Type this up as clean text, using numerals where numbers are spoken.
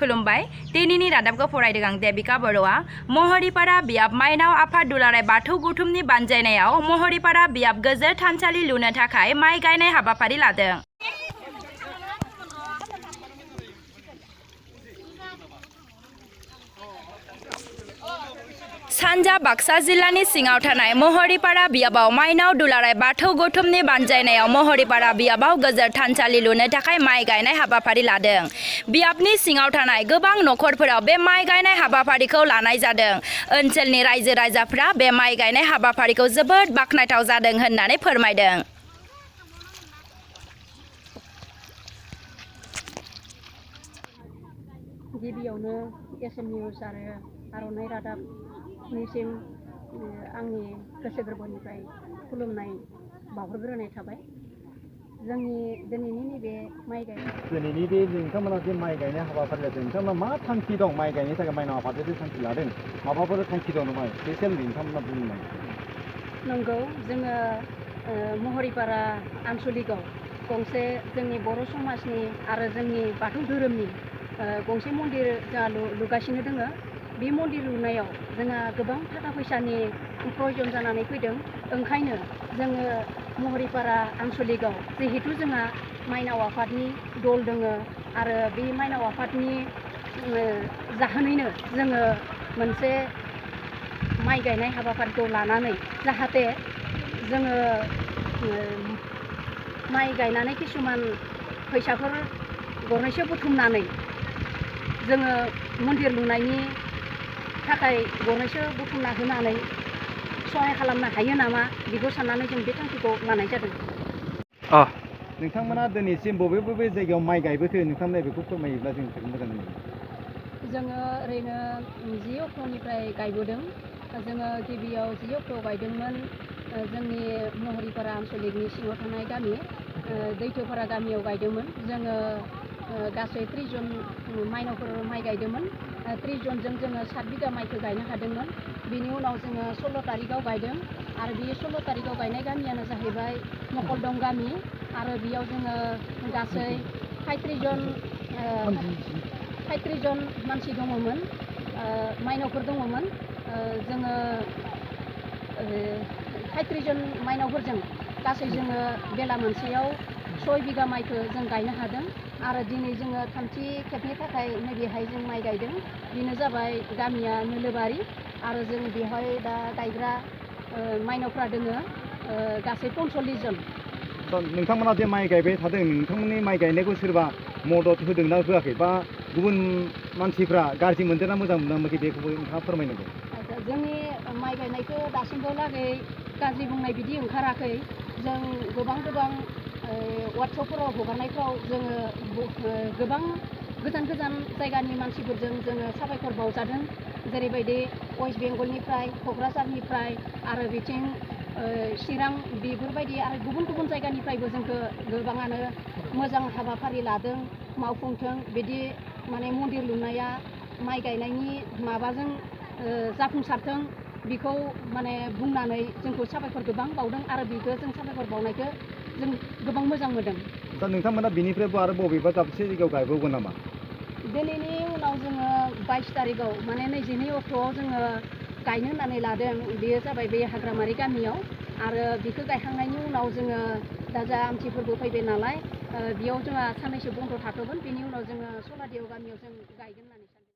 खुलुमबाय दिनैनि रादाबखौ फरायदों आं देबिका बर'आ महरिपारा बियाब माइनाव आफाद दुलाराय बाथौ गौथुमनि बानजायनायाव महरिपारा बियाब गोजोर थानसालि लुनो थाखाय माइ गायनाय हाबाफारि लादों। सानजा बाक्सा जिल्लानि सिङाव थानाय महरिपारा बियाबाव माइनाव दुलाराय बाथौ गौथुमनि बानजायनायाव महरिपारा बियाबाव गोजोर थानसालि लुनो थाखाय माइ गायनाय हाबाफारि लादों। बियाबनि सिङाव थानाय गोबां नखरफोराव बे माइ गायनाय हाबाफारिखौ लानाय जादों। ओनसोलनि रायजो राजाफ्रा बे माइ गायनाय हाबाफारिखौ जोबोद बाखनायथाव जादों होननानै फोरमायदों। गिबियावनो एसएम निउस आरो आर'नाइ रादाबनिसिम आंनि गोसो गोरबोनिफ्राय खुलुमनाय बावहरग्रोनाय थाबाय। जोंनि दिनैनि नैबे माइ गायनाय दिनैनि बे नोंथांमोना जे माइ गायनाय हाबाफारि लादों नोंथांमोना मा थांखि दं माइ गायनो थाखाय माइनाव आफादजों थांखि लादों माबाफोर थांखि दं नामा स्पेसियेलि नोंथांमोना बुंनाय? नंगौ जोङो महरिपारा आनसलिकआव गंसे जोंनि बर' समाजनि आरो जोंनि बाथौ धोरोमनि गंसे मन्दिर जोंहा लुगासिनो दोङो। बे मन्दिर लुनायाव जोंहा गोबां थाखा फैसानि प्रयजन जानानै फैदों। ओंखायनो जोङो महरिपारा आनसलिकआव जिहेतु जोंहा माइनाव आफादनि दल दोङो आरो बे माइनाव आफादनि जाहोनैनो जोङो मोनसे माइ गायनाय हाबाफारिखौ लानानै जाहाथे जोङो माइ गायनानै किसुमान फैसाफोर गरनैसो बुथुमनानै जोङो मन्दिर लुनायनि थाखाय गरनैसो बुथुमना होनानै सहाय खालामनो हायो नामा बेखौ साननानै जों बे थांखिखौ लानाय जादों। नोंथांमोना दिनैसिम बबे बबे जायगायाव माइ गायबोखो नोंथांमोना बेखौ फोरमायोब्ला जों मोजां मोनो। जोङो ओरैनो 10 अक्ट'निफ्राय गायबोदों। जोङो गिबियाव 10 अक्ट'आव गायदोंमोन जोंनि महरिपारा आनसलिकनि सिङाव थानाय गामि दैथोपारा गामियाव गायदोंमोन। जोङो गासै 30 जन माइनावफोर माइ गायदोंमोन। 30 जनजों जोङो 7 बिगा माइखौ गायनो हादोंमोन। बिनि उनाव जोङो 16 तारिखआव गायदों आरो बे 16 तारिखआव गायनाय गामियानो जाहैबाय मकलदं गामि आरो बेयाव जोङो गासै 35 जन मानसि दङमोन, माइनावफोर दङमोन। जोङो 35 जन माइनावफोरजों गासै जोङो बेला मोनसेयाव 6 बिगा माइखौ जों गायनो हादों आरो दिनै जोङो थामथि खेबनि थाखाय नैबेहाय जों माइ गायदों। बेनो जाबाय गामिया नोलोबारि आरो जों बेवहाय दा गायग्रा माइनावफ्रा दोङो गासै 45 जन। नोंथांमोना जे माइ गायबाय थादों नोंथांमोननि माइ गायनायखौ सोरबा मदद होदोंना होआखै बा गुबुन मानसिफ्रा गाज्रि मोनदोंना मोजां मोनाखै बेखौबो नोंथाङा फोरमायनांगौ। जोंनि माइ गायनायखौ दासिमहालागै गाज्रि बुंनाय बिदि ओंखाराखै। जों गोबां वाट्सएपफोराव हगारनायफ्राव जोङो गोबां गोजान गोजान जायगानि मानसिफोरजों जोङो साबायखर बावजादों। जेरैबायदि वेस्ट बेंगलनिफ्राय क'क्राझारनिफ्राय आरो बिथिं चिरां बेफोरबायदि आरो गुबुन गुबुन जायगानिफ्रायबो जोंखौ गोबाङानो मोजां हाबाफारि लादों मावफुंथों बिदि माने मन्दिर लुनाया माइ गायनायनि माबाजों जाफुंसारथों बेखौ माने बुंनानै जोंखौ साबायखर गोबां बावदों आरो बेखौ जों साबायखर बावनायखौ जों गोबां मोजां मोनदों। दा नोंथांमोना बिनिफ्रायबो आरो बबेबा दाबसे जायगायाव गायबावगोन नामा? दिनैनि उनाव जोङो 22 तारिखआव माने 22 अक्ट'आव जोङो गायनो होननानै लादों। बेयो जाबाय बे हाग्रामारि गामियाव आरो बेखौ गायखांनायनि उनाव जोङो दा जा आमथि फोरबो फैबाय नालाय बेयाव जोंहा साननैसो बन्द' थाथ'गोन। बेनि उनाव जोङो सलादियाव गामियाव जों गायगोन होननानै सानदों।